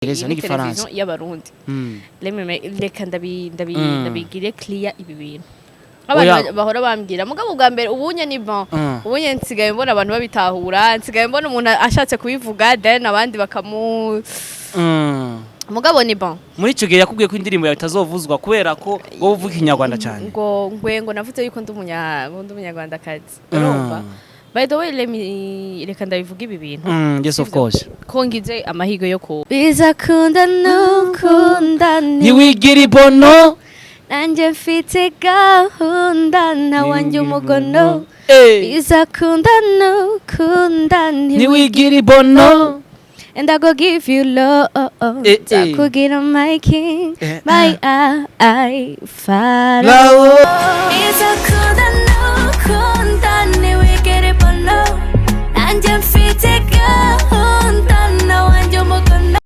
Icyongereza Iyi ni n'igifaransa. televiziyo y'Abarundi. Reka ndabigire clear ibi bintu Oya. abantu bahora bambwira. Mugabo ubwa mbere, ubunye ni bon. Ubunye nsigaye mbona abantu babitahura, nsigaye mbona umuntu ashatse kubivuga, then abandi bakamu mugabo ni bon. Muri icyo gihe yakubwiye ko indirimbo yawe itazovuzwa kubera ko wowe uvuga Ikinyarwanda cyane. Ngo ngwe ngo navuze yuko ndi umunyarwandakazi, urumva? By the way, let me, reka ndabivuga ibi bintu. Yes, of Sivyo? course. Ko ngize amahirwe yo ku bizakunda nukunda. Ntiwigira ibono. Nanjye mfite gahunda na wanjye umugono. Bizakunda nukunda. Ntiwigira ibono. And I go give you love. Nzakugira my king, my eye, Pharaoh. Bizakunda nukunda ntiwigere ibono, nanjye mfite gahunda na wanjye umugono.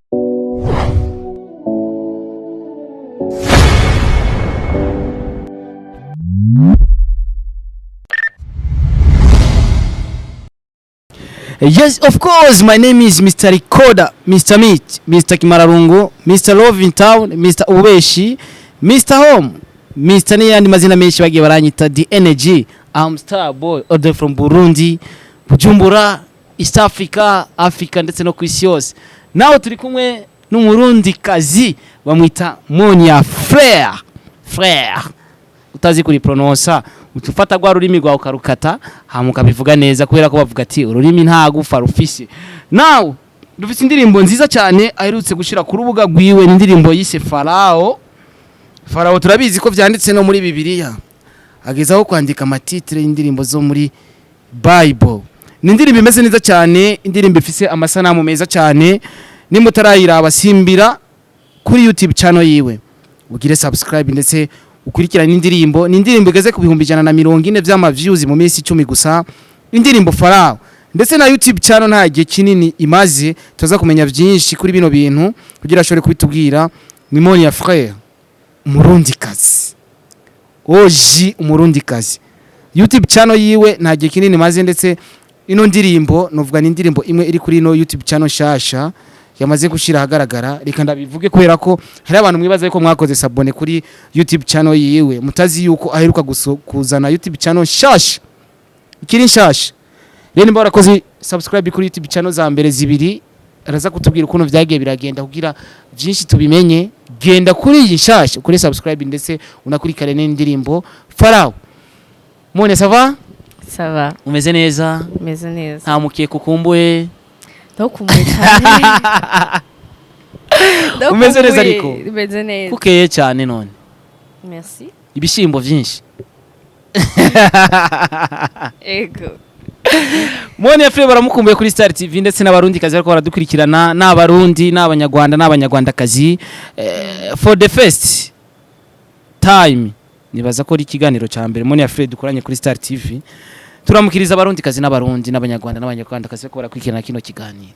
Yes, of course, my name is Mr. Recorder, Mr. Meat, Mr. Kimararungu, Mr. Love in Town, Mr. Ubeshi, Mr. Home, Mr. n'ayandi mazina menshi bagiye baranyita The Energy. I'm star boy, all the way from Burundi, Bujumbura, East Africa, Africa ndetse no ku isi yose. Nawe turi kumwe n'Umurundi kazi bamwita Monia Frere. Frere. Utazi kuri prononsa, ufata rwa rurimi rwawe ukarukata hama ukabivuga neza, kubera ko bavuga ati ururimi nta gufa rufise. Nawe dufise indirimbo nziza cyane aherutse gushyira ku rubuga rwiwe, ni indirimbo yise Farao. Farao turabizi ko vyanditse no muri Bibiliya, agezaho kwandika ama titre y'indirimbo zo muri Bible. Ni indirimbo imeze neza cyane, indirimbo ifise amasanamu meza cyane. Nimba utarayiraba, simbira kuri YouTube channel yiwe ugire subscribe ndetse ukurikirane indirimbo. Ni indirimbo igeze ku 140,000 vy'ama views mu minsi 10 gusa, indirimbo Farao. Ndetse na YouTube channel nta gihe kinini imaze. Tuza kumenya byinshi kuri bino bintu kugira ashobore kubitubwira. Ni Monia Frere, Umurundikazi, oji Umurundikazi. YouTube channel yiwe nta gihe kinini imaze, ndetse ino ndirimbo novuga ni indirimbo imwe iri kuri ino YouTube channel shasha yamaze gushira ahagaragara. Reka ndabivuge kubera ko hari abantu mwibaza yuko mwakoze s'abonner kuri YouTube channel yiwe mutazi yuko aheruka kuzana YouTube channel shasha, ikiri nshasha. Rero nimba warakoze subscribe kuri YouTube channel za mbere zibiri, araza kutubwira ukuntu vyagiye biragenda kugira byinshi tubimenye. Genda kuri iyi nshasha kuri subscribe ndetse unakurikirane n'indirimbo Farao. Mone, ça va? Ça va. Umeze neza? Meze neza. Nta mukeka ukumbuye? Ndakumbuye cyane. Umeze neza ariko? Umeze neza. Kukeye cyane none. Merci. Ibishyimbo byinshi. Ego. Monia Frere baramukumbuye kuri Star TV ndetse n'Abarundi kazi bariko baradukurikirana, n'Abarundi n'Abanyarwanda n'Abanyarwandakazi. For the first time, nibaza ko ari ikiganiro cya mbere Monia Frere dukoranye kuri Star TV. Turamukiriza Abarundi kazi n'Abarundi n'Abanyarwanda n'Abanyarwandakazi bariko barakurikirana kino kiganiro.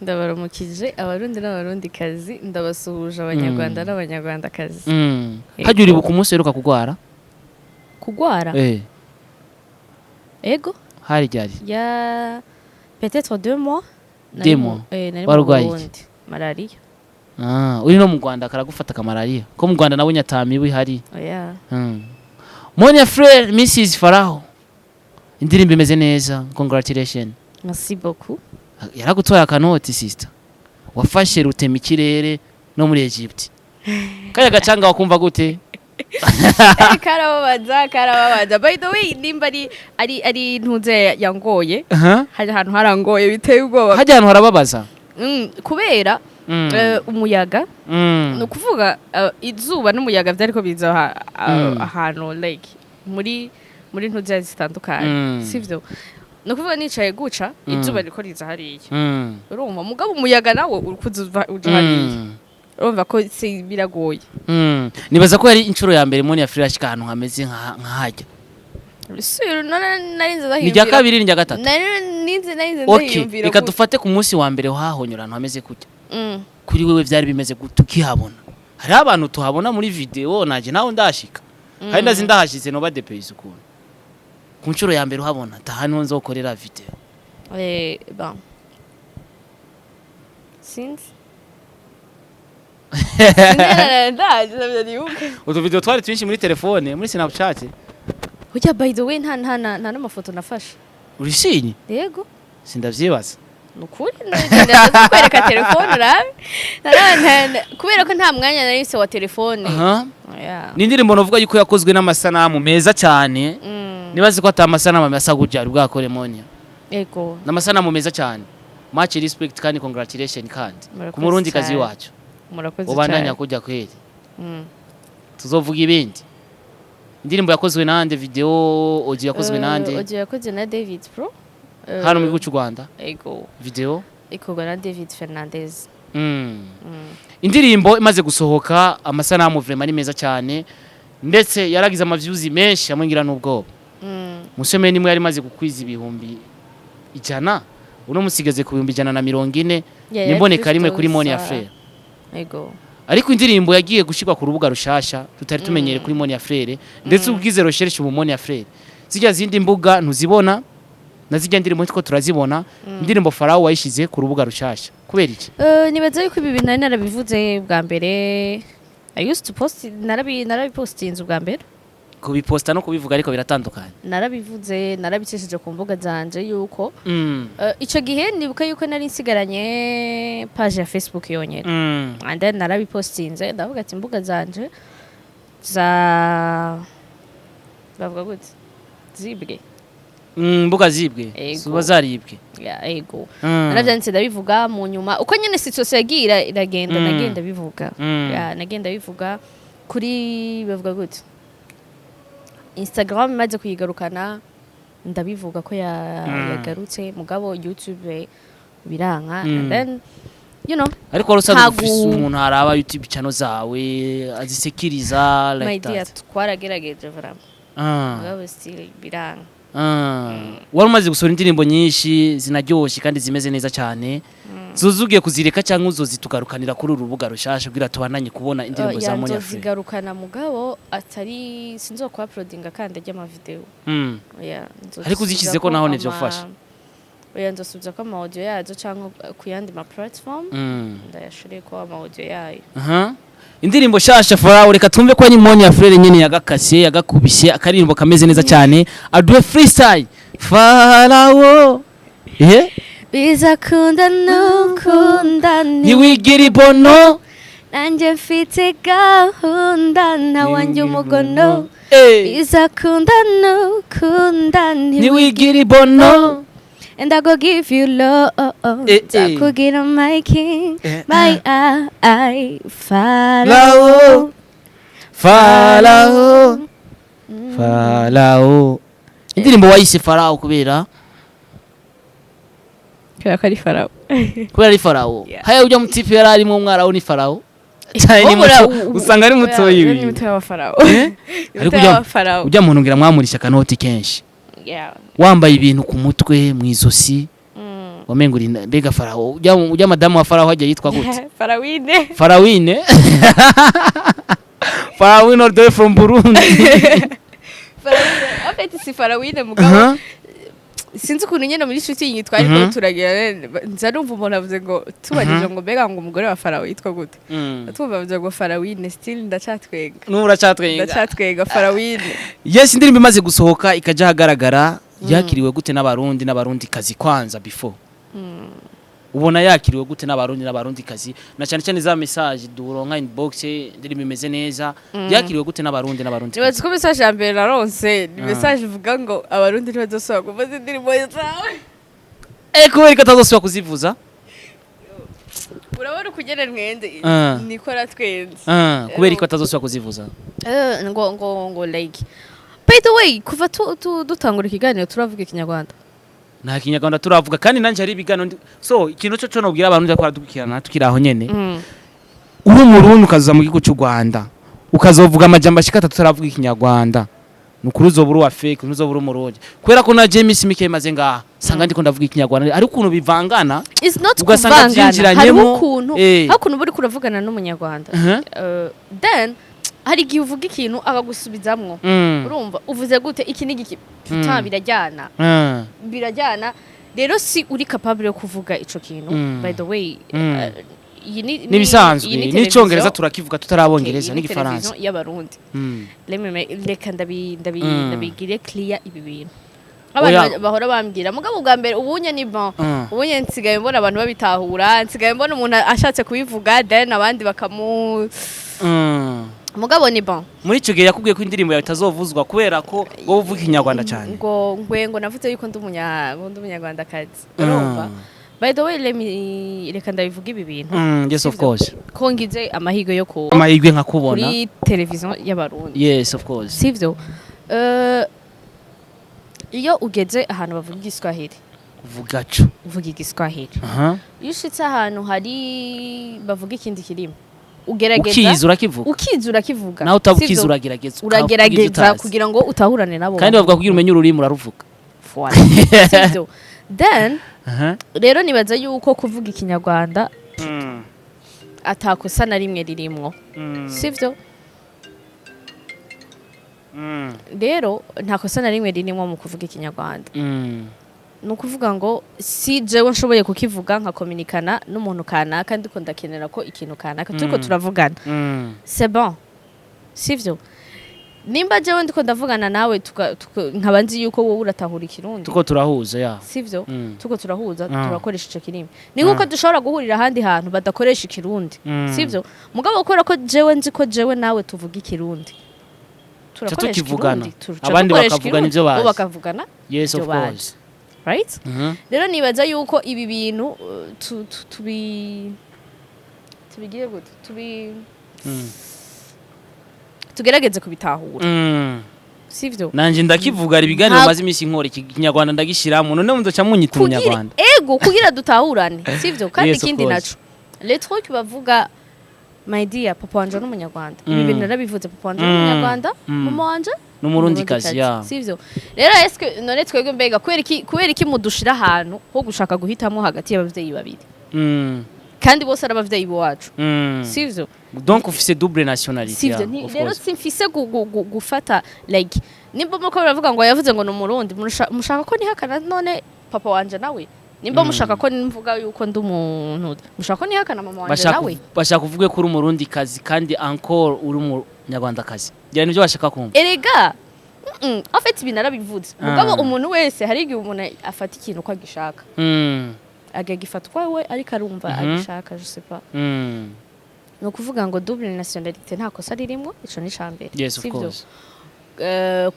Ndabaramukije Abarundi n'Abarundi kazi, ndabasuhuje Abanyarwanda n'Abanyarwandakazi. Ego. Hajya uribuka umunsi uheruka kugwara? Kugwara? Eh. Ego. Hari ryari? Ya peut-être 2 mois. Deux mois. Nari mu Warwaye iki? Burundi, malaria. Ah, uri no mu Rwanda karagufata kamalariya ko mu Rwanda nabonye atamibu ihari. Oya. Monia Frere, Mrs Faraho, indirimbo imeze neza, congratulations. Merci beaucoup. Yaragutwaye akanoti, sister, wafashe rutema ikirere no muri Egypt. Kaya gacanga wakumva gute? Karababaza, karababaza. By the way, nimba ari ntuze yangoye, hari ahantu harangoye biteye ubwoba. Hajya ahantu harababaza. Kubera umuyaga. Ni ukuvuga izuba n'umuyaga byariko biza ahantu like muri ntuze zitandukanye. Sivyo? Ni ukuvuga nicaye guca, izuba riko riza hariya, urumva? Mugabo umuyaga nawo uri kuza uja hariya. Urumva ko si biragoye. Nibaza ko yari inshuro ya mbere Monia Frere ashika ahantu hameze nka hajya. Sure, none narinze Ni ndahiyumvira. rya kabiri, ni rya gatatu? Narinze Okay, ndahiyumvira. reka dufate ku munsi wa mbere wahahonyora ahantu hameze kujya. Kuri wewe vyari bimeze gute ukihabona? Hariho abantu tuhabona muri video, naje nawe ndashika kandi ndazi ndahashize noba dépaysé ukuntu. Ku nshuro ya mbere uhabona taha niho nzokorera video. Bon, sinzi. Ndaje, ntabyo nibuka. Utuvideo twari twinshi muri telefone, muri Snapchat. Oya, by the way, nta n'amafoto nafashe. Urishinye? Yego. Sindavyibaza. Nukuri ndaza kwereka telefone urabe. Kubera ko nta mwanya nari mfise wa telefone. Oya. Ni indirimbo novuga yuko yakozwe n'amasanamu meza cyane. Nibaze ko ata amasanamu asa gutya ari bwakore Monia. Yego. N'amasanamu meza cyane, much respect kandi congratulation kandi Murakoze ku murundi kazi cyane. wacu. Murakoze Ubandanya cyane. kujya kweri. Tuzovuga ibindi. Indirimbo yakozwe nande? Video, audio yakozwe nande? Audio yakozwe na David Pro. Hano mu gihugu cy'u Rwanda? Ego. Video? Ikorwa na David Fernandez. Indirimbo imaze gusohoka, amasanamu vraiment ni meza cyane, ndetse yaragize amavyuzi menshi amwe ngira n'ubwoba. Musomeni imwe yari imaze gukwiza 100,000, uno musigeze ku 140,000. Yeah, Nimboneka rimwe kuri yari Monia gusa- Frere. Ego. Ariko indirimbo yagiye gushirwa ku rubuga rushasha tutari tumenyere kuri Monia Frere, ndetse ubwize recherche mu Monia Frere, zijya zindi mbuga ntuzibona na zijya ndirimbo two turazibona. Indirimbo Farao wayishize ku rubuga rushasha kubera iki? Nibaza yuko ibi bintu nari narabivuze bwa mbere. I used to post, narabipostinze ubwa mbere. Kubiposta no kubivuga ariko biratandukanye. Narabivuze, narabicishije ku mbuga zanje yuko ico gihe nibuka yuko nari nsigaranye page ya Facebook yonyene. And then narabipostinze, ndavuga ati imbuga zanje za, bavuga gute, zibwe. Mbuga zibwe? Ego. Zuba zaribwe? Ya, ego. Naravyanditse, ndabivuga. Mu nyuma uko nyene situation yagiye iragenda, nagenda bivuga. Ya, nagenda bivuga kuri, bavuga gute, Instagram imaze kuyigarukana ndabivuga ko yagarutse, mugabo YouTube biranka. And then Ariko wari usanzwe ufise umuntu araba YouTube channel zawe, azisekiriza my like dear, that? Twaragerageje vraiment, mugabo still biranka. Wari umaze gusohora indirimbo nyinshi zinaryoshe kandi zimeze neza cyane. Zuzugiye kuzireka cyangwa uzozitugarukanira kuri uru rubuga rushasha kugira tubandanye kubona indirimbo za Monia Frere? Nzozigarukana, mugabo atari sinzokwa uploadinga kandi ajya ama video. Oya. Ariko uzishyizeko naho ntivyofasha. Oya, nzosubiza ko ama audio yazo cyangwa ku yandi ma platform ndayashireko ama audio yayo. Aha. Indirimbo shasha Farao, reka tumve ko ari Monia Frere nyene yagakase, yagakubise akaririmbo kameze neza cyane. Aduhe freestyle Farao. Bizakunda nukunda. Ntiwigira ibono. Nanjye mfite gahunda na wanjye umugono. Bizakunda nukunda. Ntiwigira ibono. And I go give you love. Nzakugira my king, my eye, Farao. Farao, Farao. Indirimbo wayise Farao kubera? Kubera ko ari Farao. Kubera ari Farao? Yeah. Haya, ujya mutipe yari arimo umwarawo ni Farao cyane, ni muto, usanga ari mutoyi Ni wiwe. mutoya wa Farao. Ariko Mutoya wa Farao. ujya muntu ngira mwamurisha akanoti kenshi. Yeah. Wambaye ibintu ku mutwe, mu izosi, wamenga uri mbega Farao. Ujya madamu wa Farao hajya yitwa gute? Farawine. Farawine, Farawine all the way from Burundi. Farawine. En fait, si Farawine, mugabo sinzi ukuntu nyine muri shooting twari ko turagira, nza numva umuntu avuze ngo, tubajije ngo mbega ngo umugore wa Farawo yitwa gute, twumva avuze ngo Farawine. Still ndacatwenga. N'ubu uracatwenga. Ndacatwenga Farawine. Yes, indirimbo imaze gusohoka ikajya ahagaragara, yakiriwe gute n'Abarundi n'Abarundi kazi? Kwanza before, ubona yakiriwe gute n'Abarundi n'Abarundi kazi, na cyane cyane za message duronka inbox, indirimbo imeze neza, yakiriwe gute n'Abarundi n'Abarundi? Nibaza ko message ya mbere naronse ni message ivuga ngo Abarundi ntibazosubira kuvuza indirimbo zawe. Kubera ko atazosubira kuzivuza? Urabona ukugene mwenze, niko natwenze. Kubera ko atazosubira kuzivuza? Ngo like, by the way, kuva dutangura ikiganiro turavuga Ikinyarwanda? Nta Kinyarwanda turavuga, kandi nanjye hari ibiganiro so ikintu cyo nobwira abantu ndakora dukurikirana tukiri aho nyene, uri Umurundi ukaza mu gihugu cy'u Rwanda ukazovuga amajambo ashika atatu turavuga Ikinyarwanda, ni ukuri uzoba uri uwa fake, ntuzoba uri Umurundi, kubera ko naje iminsi mike maze ngaha sanga ndiko ndavuga Ikinyarwanda, ariko ukuntu bivangana It's not ugasanga kuvangana. byinjiranyemo, Hariho ukuntu hari ukuntu uba uriko uravugana n'Umunyarwanda, then hari igihe uvuga ikintu akagusubizamwo. Urumva uvuze gute, iki n'igiki, putain, birajyana. Birajyana. Rero si uri capable yo kuvuga ico kintu, by the way, Iyi ni Nibisanzwe. Iyi ni N'icongereza televiziyo- turakivuga tutarabongereza. Okay, iyi ni N'igifaransa. televiziyo y'Abarundi. Let me reka ndabigire clear ibi bintu abantu Oya. bahora bambwira. Mugabo ubwa mbere, ubunye ni bon. Ubunye nsigaye mbona abantu babitahura, nsigaye mbona umuntu ashatse kubivuga, then abandi bakamu mugabo ni bon. Muri ico gihe yakubwiye ko indirimbo yawe itazovuzwa kubera ko wowe uvuga Ikinyarwanda cyane. Ngo ngwe ngo navuze yuko ndi umunyarwandakazi, urumva? By the way, let me, reka ndabivuga ibi bintu. Yes, of Sivyo? course. Ko ngize amahirwe yo ku Amahirwe nkakubona kuri televiziyo y'Abarundi. Yes, of course. Sivyo? Iyo ugeze ahantu bavuga Igiswahili, Vuga co. uvuga Igiswahili. Aha. Iyo ushitse ahantu hari bavuga ikindi kirimi, ugerageza. Ukiza urakivuga. Ukiza urakivuga. Nawe utabukiza, Sivyo? uragerageza ukavuga ivyo Uragerageza utazi. kugira ngo utahurane nabo. Kandi bavuga kugira umenye ururimi uraruvuga. Voilà. Sivyo? Then Aha. rero nibaza yuko kuvuga Ikinyarwanda atakosa na rimwe ririmwo, sivyo? Rero nta kosa na rimwe ririmwo mu kuvuga Ikinyarwanda. Ni ukuvuga ngo si jewe nshoboye kukivuga nkakominikana n'umuntu kanaka, ndiko ndakenera ko ikintu kanaka turiko turavugana, c'est bon, sivyo? Nimba jewe ndiko ndavugana nawe, nkaba nzi yuko wowe uratahura Ikirundi, Tuko turahuza ya. Sivyo? Tuko turahuza, turakoresha ico kirimi. Ni nkuko dushobora guhurira ahandi hantu badakoresha Ikirundi, sivyo? Mugabo kubera ko jewe nzi ko jewe nawe tuvuga Ikirundi, turakoresha Tukivugana. Ikirundi, tuca Abandi dukoresha bakavugana Ikirundi, ivyo bazi. bo bakavugana Yes, of ivyo bazi. course. Right? Mhm. Rero nibaza yuko ibi bintu tubigire gute, tugerageze kubitahura, sivyo? Nanje ndakivuga, hari ibiganiro maze iminsi nkora Ikinyarwanda ndagishiramo, none muzoca munyita Kugira Umunyarwanda. Ego, kugira dutahurane, sivyo? Kandi Yes, of ikindi course. naco, les trucs bavuga, my dear, papa wanje n'Umunyarwanda. Ibi bintu narabivuze, papa wanje n'Umunyarwanda, mama wanje N'Umurundikazi ya. Sivyo? Rero eske none twebwe mbega kubera iki mudushira ahantu ho gushaka guhitamo hagati y'abavyeyi babiri, kandi bose ari abavyeyi bacu, sivyo? Donc ufise double nationalité. Sivyo? Ya, of Rero course. simfise gufata like nimba muko baravuga ngo yavuze ngo ni Umurundi, mushaka ko nihakana none papa wanje nawe? Nimba mushaka ko mvuga yuko ndi umuntu, mushaka ko nihakana mama wanje Bashaka nawe? Bashaka kuvuge ko uri Umurundikazi kandi encore uri Umunyarwandakazi, ngira nivyo bashaka kumva. Erega en fait ibi narabivuze, mugabo umuntu wese, hari igihe umuntu afata ikintu uko agishaka, akagifata uko we ariko arumva agishaka, je sais pas. Ni ukuvuga ngo double nationalité nta kosa ririmo, ico ni icambere. Yes, of Sivyo? course.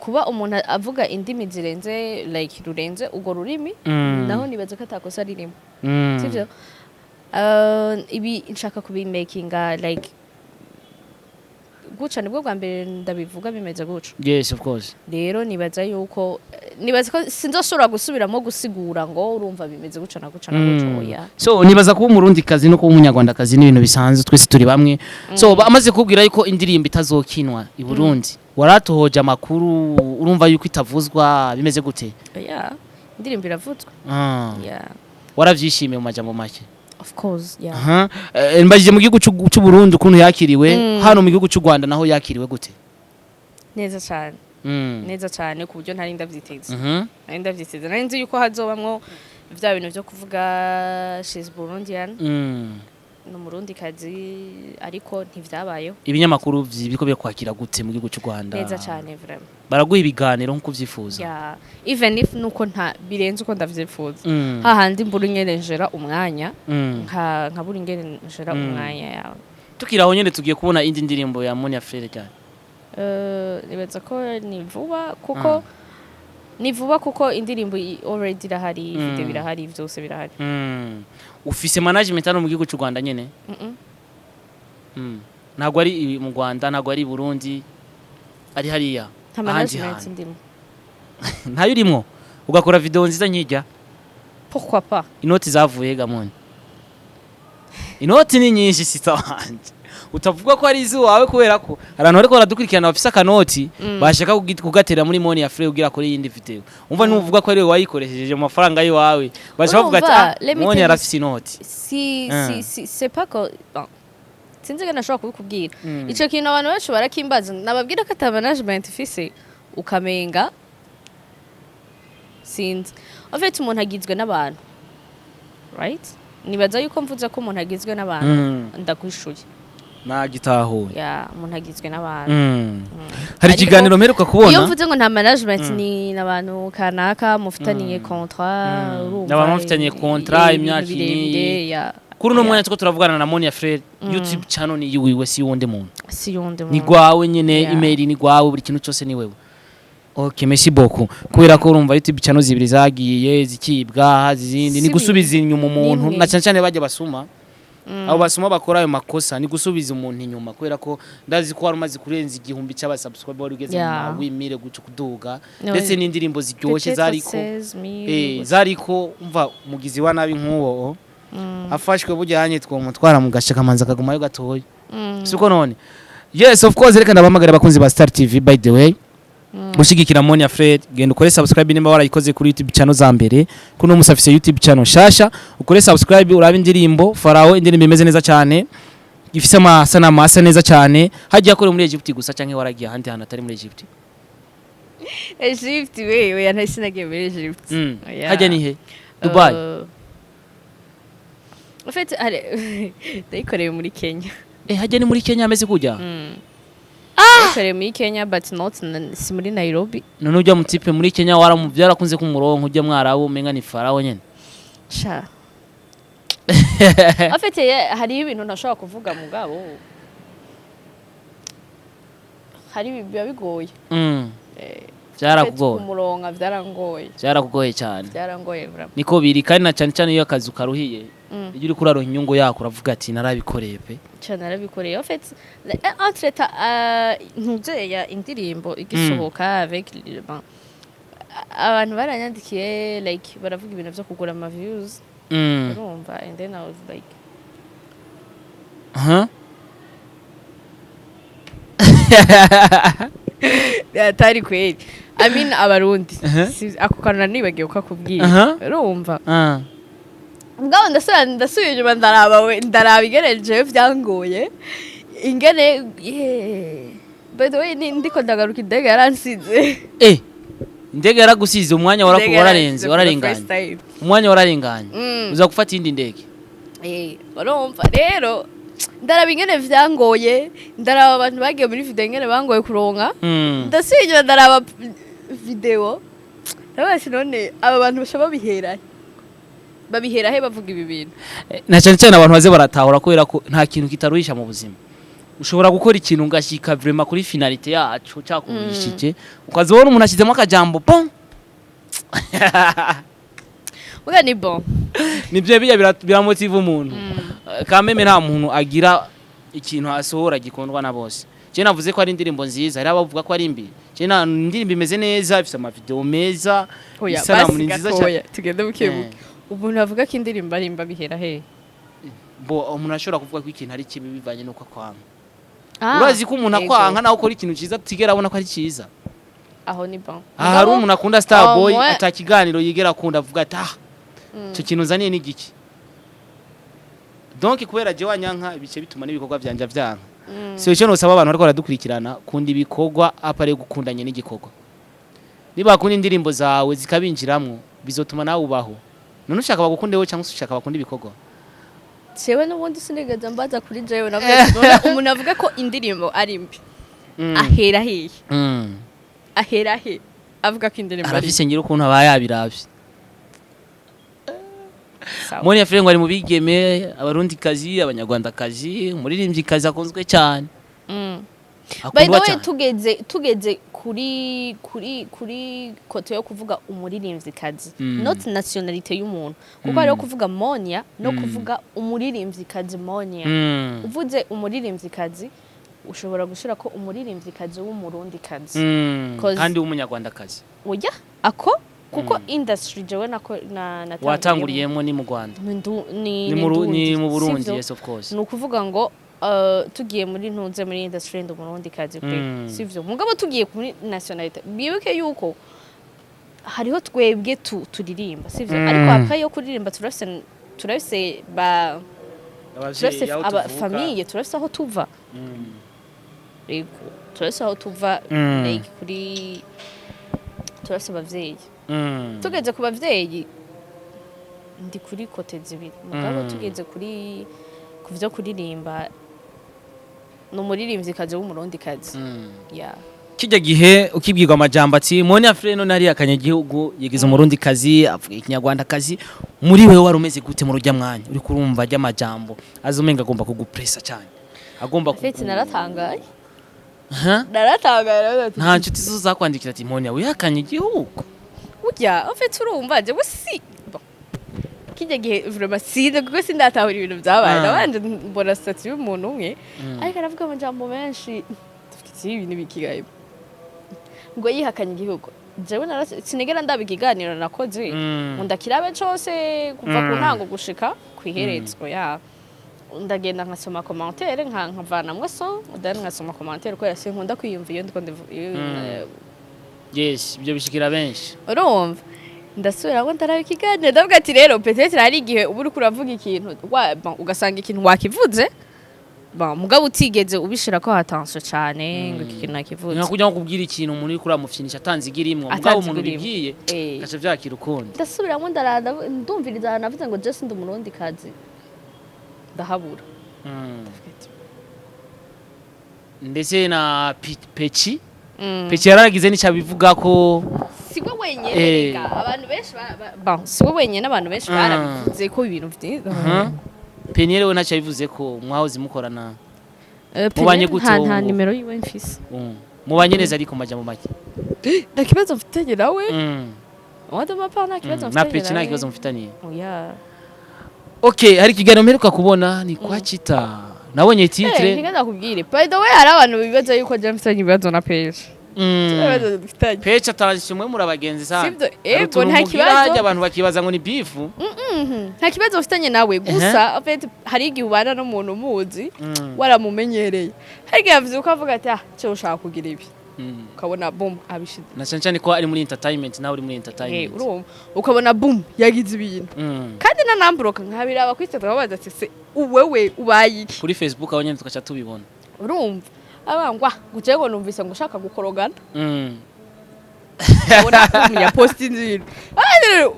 Kuba umuntu avuga indimi zirenze, like rurenze urwo rurimi, naho nibaza ko atakosa ririmo, sivyo? Ibi nshaka kubimakinga like guca, nibwo bwa mbere ndabivuga bimeze guca. Yes, of course. Rero nibaza yuko, nibaza ko sinzoshobora gusubiramo gusigura ngo urumva bimeze guca na guca na guca. Oya. So nibaza kuba Umurundikazi no kuba Umunyarwandakazi ni ibintu bisanzwe, twese turi bamwe. So amaze kubwira yuko indirimbo itazokinwa i Burundi, waratohoje amakuru, urumva yuko itavuzwa, bimeze gute? Oya, indirimbo iravuzwa. Yeah. Waravyishimiye mu majambo make? Of course, yeah. Aha. Mbajije mu gihugu c'u Burundi ukuntu yakiriwe, hano mu gihugu c'u Rwanda naho yakiriwe gute? Neza cyane. Neza cyane ku buryo ntari ndavyiteze. Nari ndavyiteze, nari nzi yuko hazobamwo vya bintu vyo kuvuga "She's Burundian", ni Umurundikazi, ariko ntivyabayeho. Ibinyamakuru biriko birakwakira gute mu gihugu c'u Rwanda? Neza cyane vraiment. Baraguha ibiganiro nk'uko uvyifuza? Yeah, even if nuko nta birenze uko ndavyifuza, hahandi mbura ingene njera umwanya, nkabura ingene njera umwanya yawe. Tukiri aho nyene, tugiye kubona indi ndirimbo ya Monia Frere cyane? Nibaza ko ni vuba, kuko ni vuba, kuko indirimbo already irahari, video birahari, vyose birahari. Ufise management hano mu gihugu c'u Rwanda nyene? Mm. Ntabwo ari mu Rwanda, ntabwo ari i Burundi, ari hariya Nta ahandi management hantu. ndimo. Ntayo urimwo, ugakora video nziza nkijya? Pourquoi pas? Inoti zavuye gamoni, inoti ni nyinshi, sita wanje, utavuga ko ari iziwawe, kubera ko abantu bariko baradukurikirana bafise akanoti bashaka kugatera muri Monia Frere kugira kuri yindi video. Umva, nuvuga ko ari wewe wayikoresheje mu mafaranga yiwawe, baca bavuga ati Urumva, "Ah, let me Monia tell you arafise inoti." Si si si, c'est pas que bon, sinzi ko nashobora kubikubwira. Ico kintu abantu benshi barakimbaza, nababwira ko ata management ifise, ukamenga sinzi. En fait umuntu agizwe n'abantu, right? Nibaza yuko mvuze ko umuntu agizwe n'abantu, ndagwishuye. Nagitahuye. Ya, umuntu agizwe n'abantu. Hari Ariko ikiganiro mperuka iyo kubona. mvuze ngo nta management, ni n'abantu kanaka mufitaniye contrat, urumva. N'abantu mufitaniye contrat, ibintu imyaka birebire, iyi. ya. Kuri uno mwanya tuko turavugana na Monia Frere, YouTube channel ni yiwiwe, si wundi muntu. Si yundi Ni muntu. gwawe nyene. Email ni gwawe, buri kintu cyose ni wewe. Okay, merci beaucoup, kubera ko urumva YouTube channel zibiri zagiye zikibwa, izindi ni Si gusubiza inyuma umuntu. Nimwe. Na cyane cyane bajya basuma, abo basuma bakora ayo makosa, ni gusubiza umuntu inyuma, kubera ko ndazi ko wari umaze kurenza 1000 cy'aba subscriber, wari ugeze mu wimire guca kuduga. No, ndetse n'indirimbo ziryoshye peut-être zariko 16 000. Zariko umva, umugizi wa nabi nk'uwo afashwe bujyanye twomutwara mu gace kamanza akagumayo gatoya. Siko none? Yes, of course. Reka ndabahamagara abakunzi ba Star TV, by the way, gushigikira Monia Fred, genda ukore subscribe nimba warayikoze kuri YouTube channel za mbere. Kuno musi afise YouTube channel shasha, ukore subscribe, urabe indirimbo Farao, indirimbo imeze neza cyane, ifise amasanamu asa neza cyane. Hagiye akore muri Egypt gusa canke waragiye ahandi hantu atari muri Egypt? Egypt we, oya, ntasi nagiye muri Egypt. Oya. Hajya ni he? Dubai? En fait, ndayikoreye muri Kenya. Hajya ni muri Kenya ameze kujya? Ndayikoreye muri Kenya, but not si muri Nairobi. None ujya mu type muri Kenya waramu byarakunze kumuronko ujya mwarabu umenga ni Farao nyene? Sha. En fait, hariho ibintu ntashobora kuvuga, mugabo hari biba bigoye. Byarakugoye. Kumuronka byarangoye. Byarakugoye cyane. Byarangoye vraiment. Niko biri, kandi na cyane cyane iyo akazi ukaruhiye, iyo uri kuraronka inyungu yako uravuga ati "Narabikoreye pe." Cyane, narabikoreye. En fait, entre temps, ntuzeya indirimbo igisohoka avec bon, abantu baranyandikiye, like baravuga ibintu byo kugura ama views. Urumva, and then I was like Huh? Atari kweli. I mean, abarundi ako kantu nanibagiwe kukakubwira. Urumva, mugabo ndasubira, ndasubiye inyuma, ndaraba we, ndaraba ingene jewe vyangoye, ingene yeah. By the way, ndiko ndagaruka, indege yaransize. Indege yaragusize umwanya Indege wararenze. yaransize for the Wararenganye. first time. Umwanya wararenganye. Uza gufata iyindi ndege. Urumva rero, ndaraba ingene vyangoye, ndaraba abantu bagiye muri video ingene bangoye kuronka. Ndasubiye inyuma, ndaraba video, ndabaza ati none aba bantu basha babihera he? Babihera he bavuga ibi bintu? Na cyane cyane abantu baze baratahura, kubera ko nta kintu kitaruhisha mu buzima. Ushobora gukora ikintu ngashyika vraiment kuri finalité yacu cyakuruhishije, ukazibona umuntu ashyizemo akajambo bon. Muga ni bon. Nibyo bijya biramotiva umuntu. Kameme nta muntu agira ikintu asohora gikundwa na bose. Je navuze ko ari indirimbo nziza, hari abavuga ko ari mbi. Je na indirimbo imeze neza, ifite amavideo meza, Oya, isanamu basi ni nziza cyane. gatoya, tugende buke buke. Umuntu avuga ko indirimbo ari mbi bihera he? Bo umuntu ashobora kuvuga ko ikintu ari kibi bivanye n'uko akwanga. Urazi ko umuntu Yego. akwanka nawe ukora ikintu cyiza tutigera abona ko ari cyiza. Aho ni bon. Aha hari umuntu akunda Starboy, Oh, ata kiganiro yigera akunda, avuga ati "Ah, icyo kintu nzaniye ni igiki?" Donc kubera je wanyanka, ibice bituma n'ibikorwa byanje vyanka. So icyo nosaba abantu bariko baradukurikirana, kunda ibikorwa apare gukundanye n'igikorwa. Niba bakunda indirimbo zawe zikabinjiramwo, bizotuma nawe ubaho. None ushaka bagukunde wowe cyangwa se ushaka bakunda ibikorwa? Jewe n'ubundi sinigeze mbaza kuri jewe. Navuze ati, none umuntu avuga ko indirimbo ari mbi ahera hehe? Ahera he avuga ko indirimbo ari mbi? Arafise ngira ukuntu aba yabiravye. Sawa. Monia Fleur ngo ari mu bigeme, abarundikazi, abanyarwandakazi, umuririmbyikazi akunzwe cyane. By the Akundwa way, cyane. tugeze kuri côté yo kuvuga umuririmvyikazi, not nationalité y'umuntu, kuko hariho kuvuga Monia no kuvuga umuririmvyikazi Monia. Uvuze umuririmvyikazi, ushobora gushira ko umuririmvyikazi w'umurundikazi. Kandi w'umunyarwandakazi. Oya, ako kuko industry jewe nako na natanguriyemo Watanguriyemo ni mu Rwanda. Ni Ni mu Ndundi, ni mu Burundi. sivyo? Yes, of course. Ni ukuvuga ngo tugiye muri ntunze muri industry, ndi umurundi kazi pe. Sivyo? Mugabo tugiye kuri nationalité, bibuke yuko hariho twebwe turirimba, sivyo? Ariko après yo kuririmba, turafise ba turafise aba famille, turafise aho tuva. Yego, turafise aho tuva. Like kuri turafise abavyeyi. Tugeze ku bavyeyi, Ndi kuri côté zibiri, mugabo tugeze kuri ku vyo kuririmba, ni umuririmvyikazi w'Umurundikazi, yeah. Kijya gihe ukibwirwa amajambo ati Monia Fleur none hariya akanyagihugu yigize Umurundi kazi, avuga Ikinyarwanda kazi, muri wewe wari umeze gute muri ujya mwanya uri kurumva ajya amajambo azi umenga agomba kugupressa cyane, agomba En fait, naratangaye. Huh? Naratangaye, naravuga ati, Nta nshuti zo zakwandikira ati Monia wihakanye igihugu? Burya en fait urumva jewe si bon. Kijya gihe vraiment sinzi, kuko sindatahura ibintu byabaye. Nabanje mbona statut y'umuntu umwe ariko aravuga amajambo menshi, dufite ibintu bikigaye ngo yihakanye igihugu. Jewe sinigera ndaba ikiganiro nakoze ngo ndakirabe cose kuva ku ntango gushika kw'iherezo. Ya, ndagenda nkasoma commentaire, nkavanamwo so then nkasoma commentaire, kubera sinkunda kwiyumva iyo ndiko Yes, ibyo bishikira benshi. Urumva, ndasubiramo ndaraba ikiganiro, ndavuga ati rero peut-être hari igihe uba uriko uravuga ikintu bon, ugasanga ikintu wakivuze, bon, mugabo utigeze ubishirako attention cane ngo iki kintu nakivuze. Nka kujya nko kubwira ikintu umuntu uri kuramufyinisha atanze igirimwo, mugabo Atanze umuntu igirimwo. bibwiye gaca vyakira ukundi. Ndasubiramo ndaranda, ndumviriza ahantu navuze ngo je ndi Umurundi kazi, ndahabura. Ndetse na Peci Peci yaragize n'icyo abivuga ko. Siwe wenyene. Rega abantu benshi bon, siwe wenyene, abantu benshi barabivuze ko ibintu vyiza. Peniel we ntacyo yabivuze ko mwahoze mukorana? Mubanye gute Nta wowe? Nta nimero yiwe mfise. Mubanye neza ariko majambo make? Nta kibazo mfitanye nawe. Wada mapa, nta kibazo Na mfitanye Peci nta nawe. kibazo mufitaniye? Oya. Okay, hari ikiganiro mperuka kubona ni kwa Chita, nabonye titre. Ntiga ndakubwire, by the way, hari abantu bibaza yuko je mfitanye ibibazo na Page. Ibibazo dufitanye. Peci atanje mwe muri abagenzi sana. Sibyo, Hari ego, utuntu nta mugira kibazo. hajya abantu bakibaza ngo ni beef. Nta kibazo mfitanye nawe, gusa en fait hari igihe ubana n'umuntu umuzi, waramumenyereye, hari igihe avuze avuga ati ah, cyo ushaka kugira ibi, ukabona boom, abishize. Na cyane cyane ko ari muri entertainment, nawe uri muri entertainment. Urumva, ukabona boom, yagize ibintu. Kandi nanamburoka nkabiraba kuri Instagram, babaza ati se uwewe ubaye iki? Kuri Facebook aho nyene tugaca tubibona. Urumva abangwa ngo ngo numvise ngo ushaka gukorogana, ubona boom, ya postinze ibintu. Ah, rero,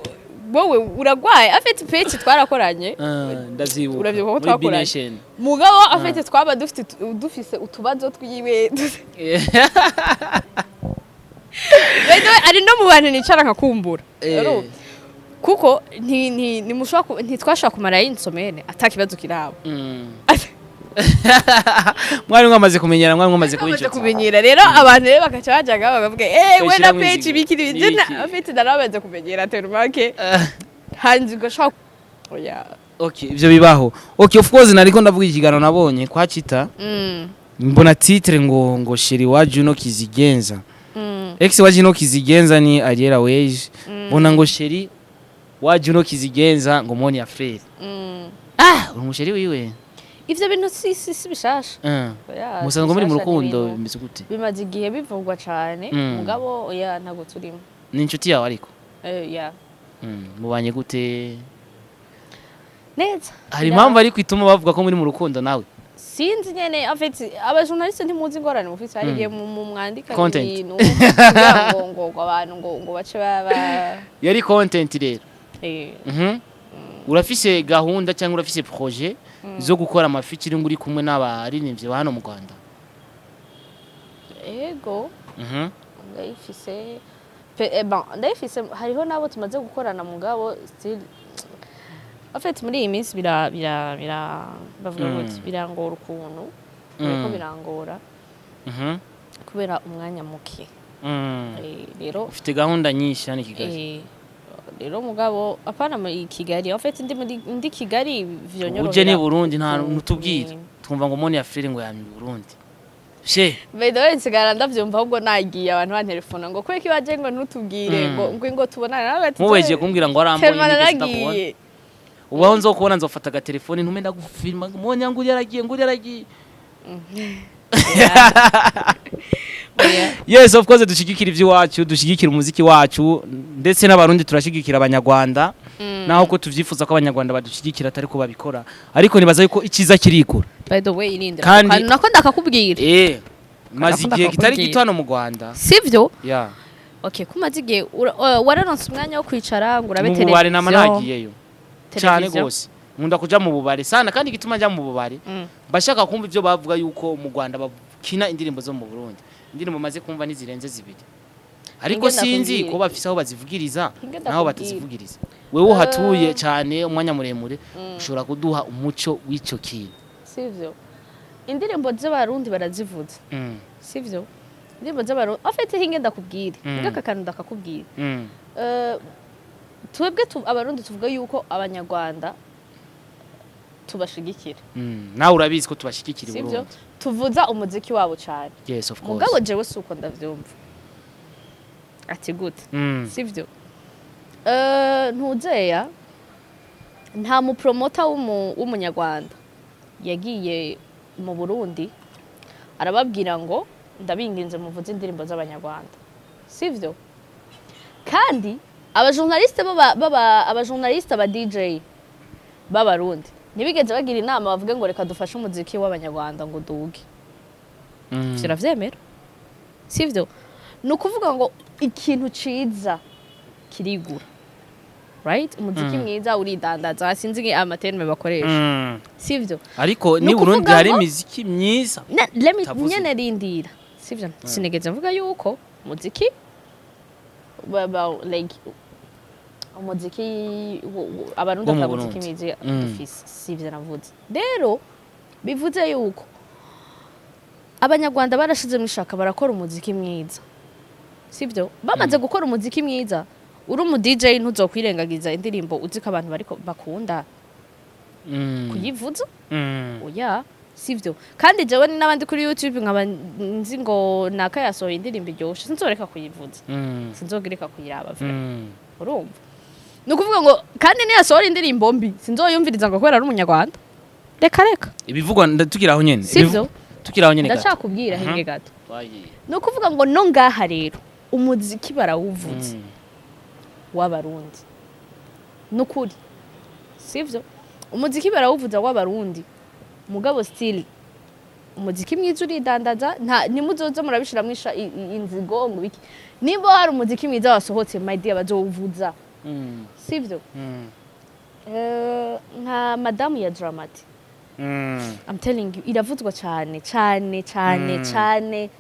wowe uragwaye. Afite page twarakoranye. Ah, ndavyibuka. Uravyibuka ko Muri twakoranye. B-Nation. Mugabo afite twaba dufite dufise utubazo twiwe. By the way, ari no mu bantu nicara nkakumbura. Urumva? Kuko ntimushobora ntitwashobora kumara y'insomene ata kibazo kirabo. Mwari mwamaze kumenyera, mwari mwamaze kuba bamaze inshuti. Kumenyera. Rero abantu rero bakaca bajaga bakavuga eh we na Bayishiramwo page inzigo. ibiki N'ibiki. n'ibiki. Afite naramaze kumenyera terumake hanze ugashobora, oya. Okay, ivyo bibaho. Okay, of course nariko ndavuga ikiganiro nabonye kwa Chita, mbona titre ngo chéri wa Juno Kizigenza. Ex wa Juno Kizigenza ni Ariela Wage. Mbona ngo chéri wa Juno Kizigenza ngo Monia Fleur. Ah, uri umuchéri wiwe? Ivyo bintu si bishasha. Oya, Musanzwe muri mu bishasha ni rukundo? ibintu Bimeze gute? Bimaze igihe bivugwa cane. Mugabo oya, ntabwo turimo. Ni inshuti yawe ariko? Ya. Mubanye gute? Neza. Hari impamvu ariko ituma bavuga ko muri mu rukundo nawe? Sinzi nyene, en fait abajournaliste ntimuzi ingorane mufite, hari igihe mu mwandika Content. ibintu kugira ngo abantu ngo bace baba Yari content rero. Urafise gahunda cyangwa urafise projet zo gukora ama featuring uri kumwe n'abaririmbyi ba hano mu Rwanda? Ego. Ndayifise. Bon, ndayifise, hariho n'abo tumaze gukorana, mugabo still en fait muri iyi minsi bira bira bira bavuga gute, birangora ukuntu biriko birangora kubera umwanya muke. Rero Ufite gahunda nyinshi hano i Kigali. Rero mugabo apana muri Kigali, en fait ndi muri ndi Kigali vyonyorohera. Uje ni Burundi nta ntutubwira. Twumva ngo Monia Fleur ngo yamye i Burundi. She. By the way, nsigara ndavyumva ahubwo nagiye, abantu bantelefona ngo kubera iwaje ngo ntutubwire ngo tubonane, nawe ati Mubeje kumbwira ngo arambonye Telma nigeze ndakubona. naragiye. Ubu aho nzokubona nzofata agatelefone ntume ndagufilma ngo Monia ngo yaragiye, ngo yaragiye. Oya. Yes, of course dushigikira iby'iwacu, dushigikira umuziki wacu, ndetse n'Abarundi turashigikira Abanyarwanda. Naho ko tuvyifuza ko Abanyarwanda badushigikira atari ko babikora, ariko nibaza yuko icyiza kirikura. By the way, irindira Kandi- nako ndakakubwira. Maze Nakunda igihe kitari kakubwira. gito hano mu Rwanda. Sivyo? Yeah. Okay, kumaze igihe wararonse umwanya wo kwicara ngo urabe Mu bubare nama televiziyo? nagiyeyo. Cyane Television. gose nkunda kuja mu bubare sana, kandi igituma nja mu bubare, bashaka kumva ivyo bavuga yuko mu Rwanda bakina indirimbo zo mu Burundi. Indirimbo maze kumva nizirenze zibiri, ariko Inge sinzi ndakubwire. ko bafise aho bazivugiriza Inge naho ndakubwire. batazivugiriza. Wewe uhatuye cyane umwanya muremure, ushobora kuduha umuco w'ico kintu. Sivyo, indirimbo z'Abarundi barazivuza. Sivyo, indirimbo z'Abarundi en fait, hinge ndakubwire. Hinge aka kantu ndakakubwira. Twebwe Abarundi tuvuga yuko Abanyarwanda tubashigikira. Nawe urabizi ko tubashigikira i Sivyo? Burundi. Tuvuza umuziki wabo cyane. Yes, of course. Mugabo jewe si uko ndavyumva. Ati gute? Sivyo, ntuzeya nta mupromota w'Umunyarwanda yagiye mu Burundi arababwira ngo ndabinginze muvuze indirimbo z'Abanyarwanda, sivyo? Kandi abajournaliste baba abajournaliste, aba DJ b'Abarundi ntibigeze bagira inama bavuge ngo reka dufashe umuziki w'Abanyarwanda ngo duge. Ivyo uravyemera, sivyo? Ni ukuvuga ngo ikintu ciza kirigura, right? Umuziki mwiza uridandaza, sinzi amaterme bakoresha. Sivyo? Ariko Ni ni Burundi ukuvuga hari imiziki myiza. Let me Tavuze. nyene rindira, sivyo? Sinigeze mvuga yuko umuziki like umuziki Abarundi Wo mu ata muziki Burundi. mwiza dufise, sivyo navuze. Rero bivuze yuko Abanyarwanda barashizemo ishaka, barakora umuziki mwiza, sivyo? Bamaze gukora umuziki mwiza, uri umu DJ ntuzokwirengagiza indirimbo uzi ko abantu bariko bakunda kuyivuza. Oya, sivyo. Kandi jewe ni n'abandi kuri YouTube nkaba nzi ngo naka yasohoye indirimbo iryoshe, sinzoreka kuyivuza. Sinzogireka kuyiraba vraiment. Urumva, ni ukuvuga ngo kandi niyasohora indirimbo mbi sinzoyumviriza ngo kubera ari Umunyarwanda. Reka reka. Ibivugwa tukiri aho nyene. Sivyo? Tukiri aho nyene gato. Ndacakubwira, hinge gato. Twagiye. Ni ukuvuga ngo no ngaha rero umuziki barawuvuza w'Abarundi, nukuri, sivyo? Umuziki barawuvuza w'Abarundi, mugabo still umuziki mwiza uridandaza. Nta ntimuzoze murabishiramwo inzigo ngo biki. Nimba hari umuziki mwiza wasohotse, my dear, bazowuvuza. Sivyo? Nka Madamu ya Dramati, I'm telling you, iravuzwa cyane cyane cyane cyane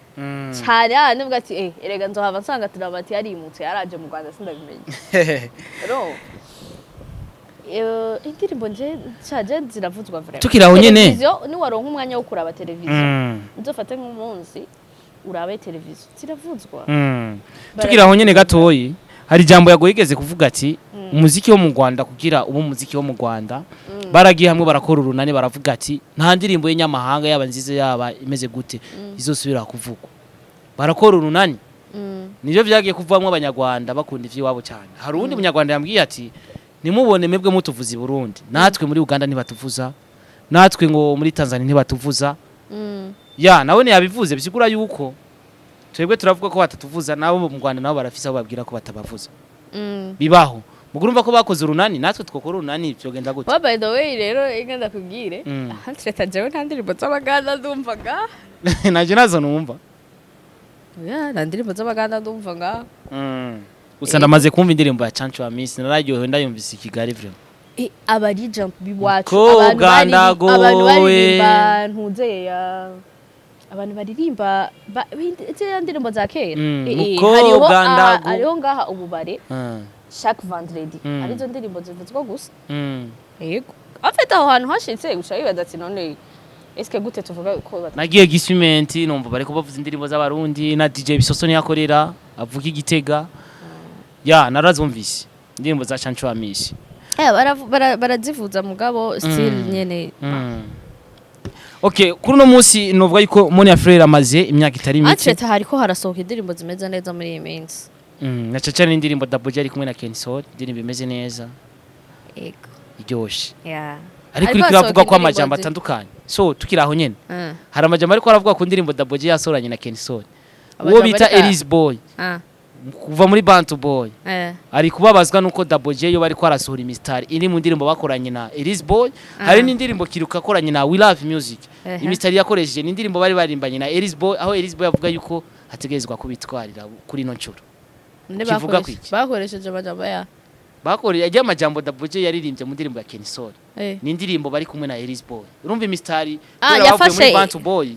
cyane. Ah, nivuga ati erega nzohava nsanga Dramati yarimutse yaraje mu Rwanda sindabimenye. Ro indirimbo nje caje ziravuzwa vraiment. Tukiri aho nyene. Televiziyo, niwaronka umwanya wo kuraba televiziyo, nzofate nk'umunsi urabe televiziyo, ziravuzwa. Tukiri aho nyene gatoyi, hari ijambo yagoye igeze kuvuga ati umuziki wo mu Rwanda, kugira ubu umuziki wo mu Rwanda baragiye hamwe barakora urunani, baravuga ati nta ndirimbo y'inyamahanga, yaba nziza yaba imeze gute, izosubira kuvugwa. Barakora urunani. Nivyo vyagiye kuvamwo Abanyarwanda bakunda ivy'iwabo cyane. Hari uwundi Munyarwanda yambwiye ati nimubone mwebwe mutuvuza i Burundi, natwe muri Uganda ntibatuvuza, natwe ngo muri Tanzania ntibatuvuza. Ya nawe ntiyabivuze, bisigura yuko twebwe turavuga ko batatuvuza, nabo mu Rwanda nabo barafise aho babwira ko batabavuza. Bibaho. Mugurumva ko bakoze urunani, natwe twokora urunani vyogenda gute? Well, by the way rero, inga ndakubwire. Entre jewe nta ndirimbo z'Abaganda ndumva nga. Naje nazo numva. Oya, nta ndirimbo z'Abaganda ndumva nga. Gusa ndamaze kumva indirimbo ya Chancho wa Miss, nararyohewe ndayumvise i Kigali vraiment. Aba legend biwacu, Ko abantu bwandagowe. abantu baririmba ntuzeya, abantu baririmba ziriya ndirimbo za kera. Mukobwa Hariho ngaha ububare chaque vendredi arizo ndirimbo zivuzwa gusa. Yego, afite aho hantu hashitse uca wibaza ati none eske gute tuvuga ko Nagiye Gisimenti numva bariko bavuza indirimbo z'Abarundi na DJ Bisoso niyakorera avuga igitega, ya narazumvise indirimbo za Chancho wa Miss. Barazivuza mugabo still nyene. Okay, kuri uno munsi novuga yuko Monia Frere amaze imyaka itari mike. Entre hariko harasohoka indirimbo zimeze neza muri iyi minsi. Na cyane indirimbo Double J ari kumwe na Ken Sol, indirimbo imeze neza, Yego. iryoshe. Ariko Hariko uriko uravuga hasohoka ko amajambo indirimbo atandukanye, so tukiri aho nyene, hari amajambo ariko aravuga ku ndirimbo Double J yasoranye na Ken Sol, uwo Amajambo bita Elise Boy kuva muri Bantu Boy, ari kubabazwa nuko Double J yo bariko arasohora imisitari iri mu ndirimbo bakoranye na Elise Boy. Hari n'indirimbo Kiruka akoranye na We Love Music, imisitari yakoresheje ni indirimbo bari barimbanye na Elise Boy, aho Elise Boy avuga yuko ategerezwa kubitwarira kuri ino nshuro. Nde Kivuga bakoreshe- kwiki? Bakoresheje amajambo ya Bakoreye ajya amajambo Double J yaririmbye mu ndirimbo ya Kenny Sol. Ni indirimbo bari kumwe na Elise Boy. Urumva imistari Ah, kubera bavuye muri yafashe- Bantu Boy.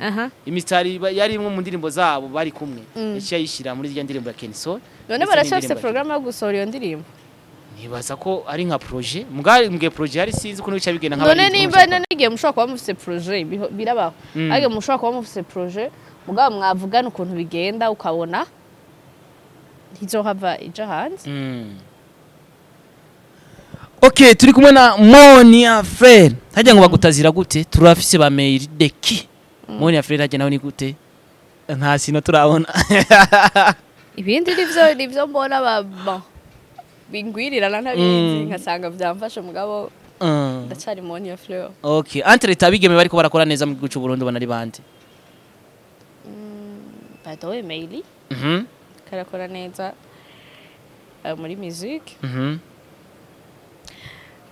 Imistari yari imwe mu ndirimbo zabo bari kumwe. Yaciye ayishira muri irya ndirimbo ya Kenny Sol. None Ndetse baracyafise n'indirimbo ya programme yo gusohora iyo ndirimbo? Nibaza ko ari nka projet. Mugari mbwe projet hari, sinzi ukuntu bica bigenda None nk'abaririmbyi nimba bo mu none igihe mushobora kuba mufise projet, birabaho, ariko mushobora kuba mufise projet, mugabo mwavugana ukuntu bigenda, ukabona ntizohava ija hanze. Okay, turi kumwe na Monia Frere. Hajya ngo bagutazira gute? Turafise ba Meiri Deki. Monia Frere hajya nawe ni gute? Nta sino turabona. Ibindi nivyo mbona ba bingwirirana ntabizi, nkasanga vyamfashe, mugabo ndacari Monia Fleur. Okay, entre tabigeme bariko barakora neza mu gihugu cy'u Burundi banari bande? By the way, Meili karakora neza muri music.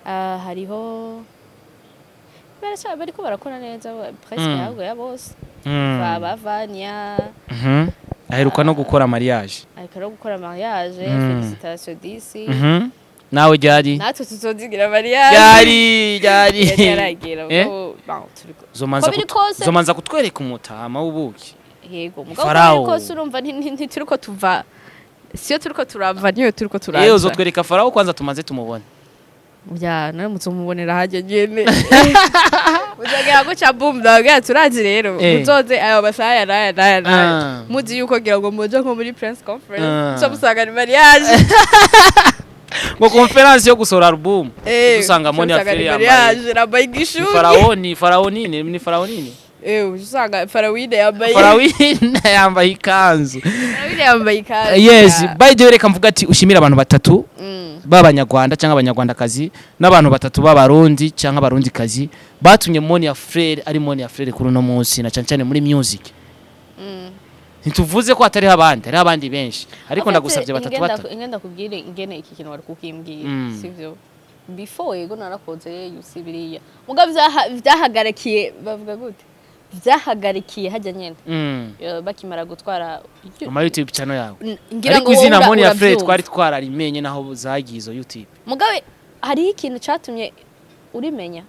Hariho bariko barakora neza presque ahubwo ya bose, ba Vania. Aheruka no gukora mariage. Ariko no gukora mariage. Félicitations disi. Nawe ryari? Natwe tuzozigira mariage. Ryari ryari? Yari yaragera. Eh? Mugabo bon, turiko Zomanza Ko biri kose- zomanza kutwereka umutama w'ubuki. Yego, mugabo Farao. ko biri kose urumva ntituriko tuva, siyo turiko turava, niyo turiko turaza. Yewe, uzotwereka Farao kwanza tumaze tumubone. Ya, none muzomubonera hajya nyene, muzogera guca boom, ndababwira turazi rero. Muzoze ayo masaha ya naya naya naya, muzi yuko ngira ngo muje nko muri press conference, so musanga ni mariage. Ngo conference yo gusohora album. Usanga Monia usanga ni Frere yambaye mariage, nambaye ni igishugi. Faraoni, Faraonine, ni Faraonine. Usanga Farawine yambaye Farawine yambaye ikanzu. Farawine yambaye ikanzu. Yes, Ya. by the way, reka mvuga ati ushimire abantu batatu b'abanyarwanda cyangwa abanyarwandakazi n'abantu batatu b'abarundi cyangwa abarundikazi batumye Monia Frere ari Monia Frere kuri uno munsi, na cyane cyane muri music. Ntituvuze ko hatariho abandi, hariho abandi benshi, ariko ndagusabye batatu batatu. Ingenda kubwire ingene iki kintu wari kukimbwira. Sivyo, before yego narakoze yusi biriya, mugabo vyahagarikiye, bavuga gute, vyahagarikiye hajya nyene. Bakimara gutwara Ama YouTube channel yawe. Ngira Ariko ngo izina wowe Monia Frere uravyumva. twari twararimenye naho zagiye izo YouTube. Mugabe hariho ikintu catumye urimenya.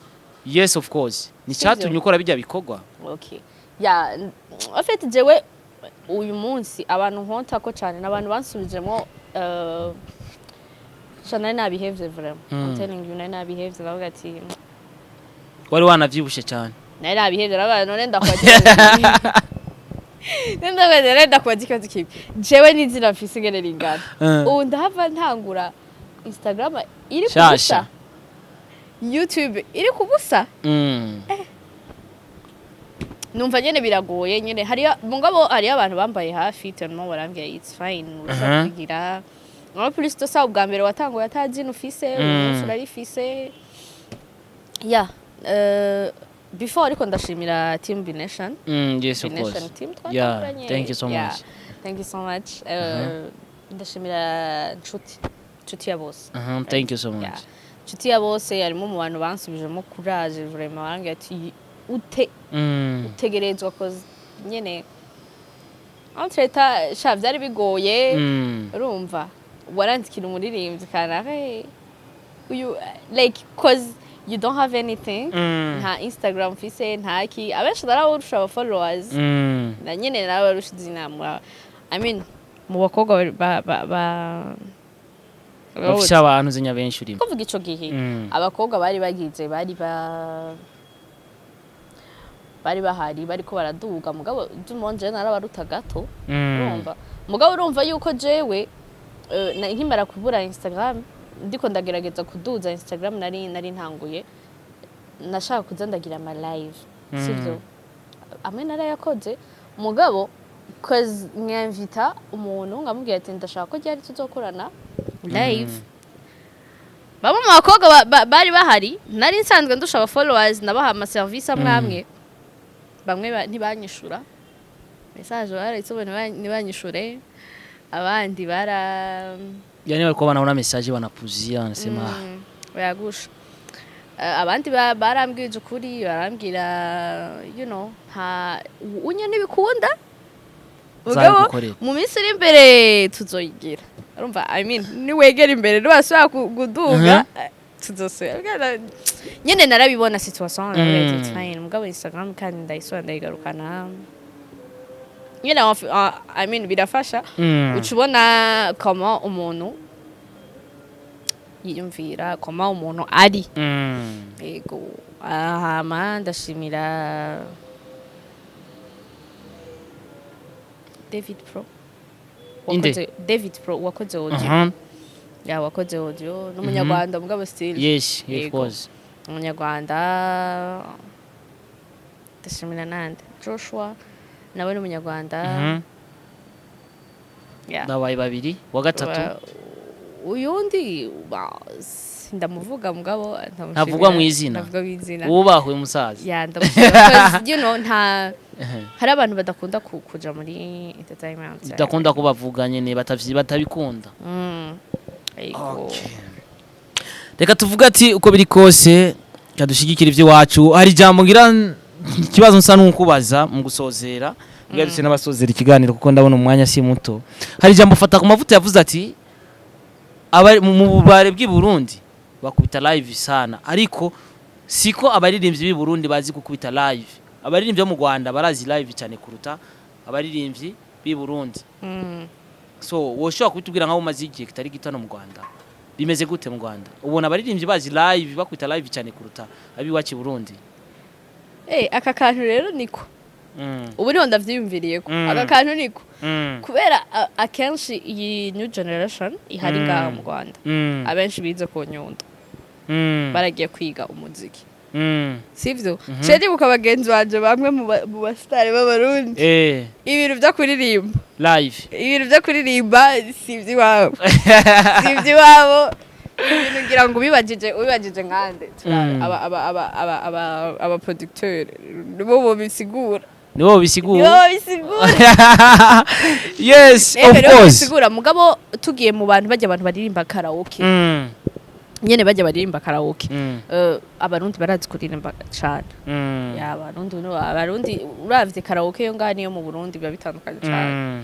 Yes, of course, ni Sivyo? cyatumye ukora bijya bikorwa. Okay, ya, en fait jewe uyu munsi abantu nkontako cyane n'abantu bansubijemo, sha nari nabihevye vraiment. I'm telling you, nari nabihevye, bavuga ati Wari wanavyibushe cyane. Nari nabihevye, nabaye none ndakwagira ikibazo kibi, jewe n'izina mfise ingene ringana, ubu ndahava ntangura Instagram iri ku Shasha. busa, YouTube iri ku busa. Numva nyene biragoye nyene, hariyo mugabo hariyo abantu bambaye hafi tellement barambwira it's fine, urashobora kubigira. En plus de ça, ubwa mbere watanguye atazina ufise, uyu munsi urarifise. Ya, before ariko ndashimira team Bination. Yes, of Bination course. team Yeah, twatanguranye. thank you so Yeah, much. Thank you so much. Ndashimira nshuti ya bose. Thank you so much. Yeah. Nshuti ya bose harimo mu bantu bansubijemo courage vraiment, barambwira ati ute utegerezwa, cause nyene entre-temps sha vyari bigoye. Urumva warandikira umuririmbyi kanaka, "Hey, uyu," like cause you don't have anything, nta Instagram mfise, nta ki, abenshi narabarusha aba followers, na nyene narabarusha izina I mean mu bakobwa ba Bafise abantu zinya benshi urimo. Kuvuga ico gihe, abakobwa bari bagize bari bahari bariko baraduga, mugabo dumonje narabaruta gato. Urumva, mugabo urumva yuko jewe nkimara kubura Instagram, ndiko ndagerageza kuduza Instagram, nari ntanguye, nashaka kuza ndagira ama live, sivyo? Amwe narayakoze, mugabo cause mwamvita umuntu ngamubwira ati ndashaka ko ryari tuzokorana live. Bamwe mu bakobwa bari bahari nari nsanzwe ndusha aba followers, nabaha ama service amwe amwe, bamwe ntibanyishura message, barayitse ntibanyishure, abandi bara Yani walikuwa wanaona message wanapuzia, wanasema ah, Bayagusha. Abandi barambwije ukuri, barambwira nta unye ntibikunda, mugabo Nzabigukorera. mu minsi iri imbere tuzoyigira. Urumva, I mean, niwegera imbere niwasubira kuduga, tuzosubira. Bwana, nyene narabibona situation, ndavuga ati, "It's fine." Mugabo Instagram kandi ndayisubira ndayigarukana nyene, I mean, birafasha. Uca ubona comment umuntu yiyumvira, comment umuntu ari. Yego, hama ndashimira David Pro. Inde? David Pro wakoze audio. Ya, wakoze audio n'umunyarwanda, mugabo still. Yes, of Yego. course. Umunyarwanda. Ndashimira nande? Joshua nawe ni umunyarwanda. Yeah. Babaye babiri, wa gatatu? Uyundi ndamuvuga, mugabo ndamushimira. Ntavugwa mu izina. Ntavuga mu izina. Wubahwe musaza. Ya, ndamushimira because, nta hari abantu badakunda kuja muri entertainment. Bidakunda ko bavuga nyene, batabikunda. Yego. Reka tuvuge ati uko biri kose kadushigikira iby'iwacu. Hari ijambo ngira ikibazo nsa n'ukubaza mu gusozera, ngira duse n'abasozera ikiganiro kuko ndabona umwanya si muto. Hari ijambo fata ku mavuta yavuze ati abari mu bubare bw'i Burundi bakubita live sana, ariko siko abaririmbyi b'i Burundi bazi gukubita live. Abaririmbyi bo mu Rwanda barazi live cyane kuruta abaririmbyi b'i Burundi. So woshobora kubitubwira nkaho umaze igihe kitari gito hano mu Rwanda, bimeze gute mu Rwanda? Ubona abaririmbyi bazi live, bakubita live cyane kuruta abiwacu i Burundi? Aka kantu rero niko ubu niho ndavyiyumviriye ko aka kantu niko kubera akenshi iyi new generation ihari ngaha mu Rwanda, abenshi bize ku Nyundo, baragiye kwiga umuziki, sivyo? Ce ndibuka bagenzi banje bamwe mu basitari b'Abarundi, ibintu vyo kuririmba live, ibintu vyo kuririmba si ivy'iwabo, si ivy'iwabo. Ibintu ngira ngo ubibajije nkande turabe, aba producteur nibo bobisigura. Nibo bisigura. Nibo babisigura. Yes, of Nibo course. babisigura. Mugabo tugiye mu bantu bajya, abantu baririmba karaoke, nyene bajya baririmba karaoke, Abarundi barazi kuririmba cane. Ya, Abarundi no, Abarundi uravye karaoke yo ngaha niyo mu Burundi biba bitandukanye cane.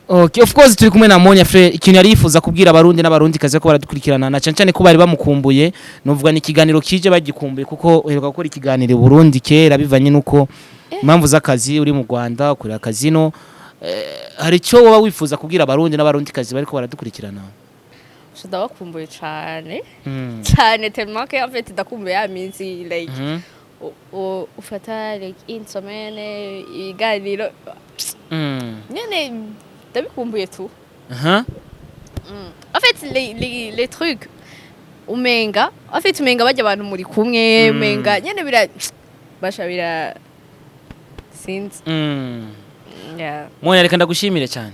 Okay, of course, turi kumwe na Monia Fleur. Ikintu yari yifuza kubwira Abarundi n'Abarundi kazi ko baradukurikirana, na cyane cyane ko bari bamukumbuye, novuga ni ikiganiro kije bagikumbuye, kuko uheruka gukora ikiganiro i Burundi kera bivanye nuko impamvu z'akazi uri mu Rwanda ukorera akazi no hari icyo woba wifuza kubwira Abarundi n'Abarundi kazi bariko baradukurikirana? So ndabakumbuye cane cane, tellement que en fait ndakumbuye ya minsi like ufata like une semaine ibiganiro nyene, ndabikumbuye tu. En fait les trucs umenga, en fait umenga bajya abantu muri kumwe, umenga nyene bira basha bira sinzi. Yeah. Monia, reka ndagushimire cyane,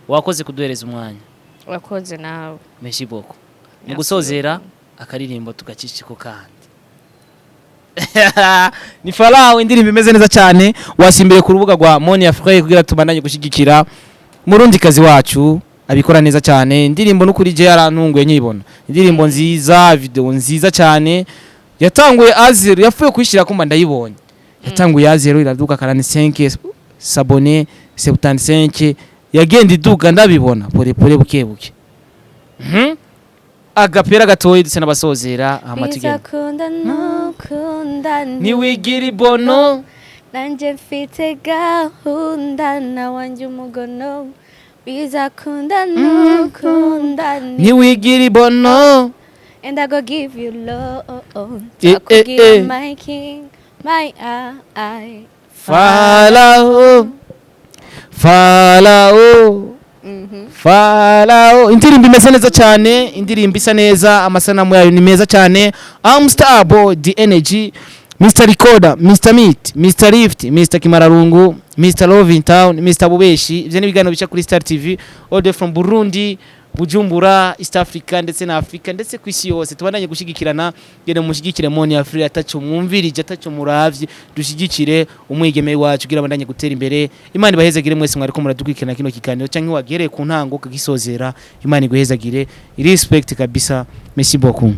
wakoze kuduhereza umwanya. Urakoze nawe. Merci beaucoup. Mu Merci. gusozera, akaririmbo tugacishiko kandi ni Farao, indirimbo imeze neza cyane. Wasimbire ku rubuga rwa Monia Fleur kugira tubandanye gushyigikira murundi kazi wacu abikora neza cyane. Indirimbo n'ukuri je yarantunguye nkibona, indirimbo nziza, video nziza cyane. Yatanguye à zéro, yapfuye kuyishyira kumba ndayibonye, yatanguye à zéro iraduka 45 s'abonner, 75, yagenda iduga, ndabibona pole pole, buke buke. Agapera gatoyi ndetse n'abasozera, hama tugenda. Bizakunda nukunda. Ntiwigira ibono. Nanjye mfite gahunda na wanjye umugono, bizakunda nukunda. Ntiwigira ibono. And I go give you love. Nzakubwira my king, my eye. Farao, Farao. Farao, indirimbo imeze neza cyane, indirimbo isa neza, amasanamu yayo ni meza cyane. I'm Starboy the Energy, Mr Recorder, Mr Meat, Mr Lift, Mr Kimararungu, Mr Love in Town, Mr Bubeshi. Ivyo ni ibiganiro bica kuri Star TV all the way from Burundi, Bujumbura, East Africa ndetse na Africa ndetse ku isi yose. Tubandanye gushigikirana, genda mushigikire Monia Fleur, ataco mwumvirije, ataco muravye, dushigikire umwigeme wacu kugira abandanye gutera imbere. Imana ibahezagire mwese mwariko muradukurikirana kino kiganiro canke wagereye ku ntango ukagisozera. Imana iguhezagire, respect kabisa, merci beaucoup.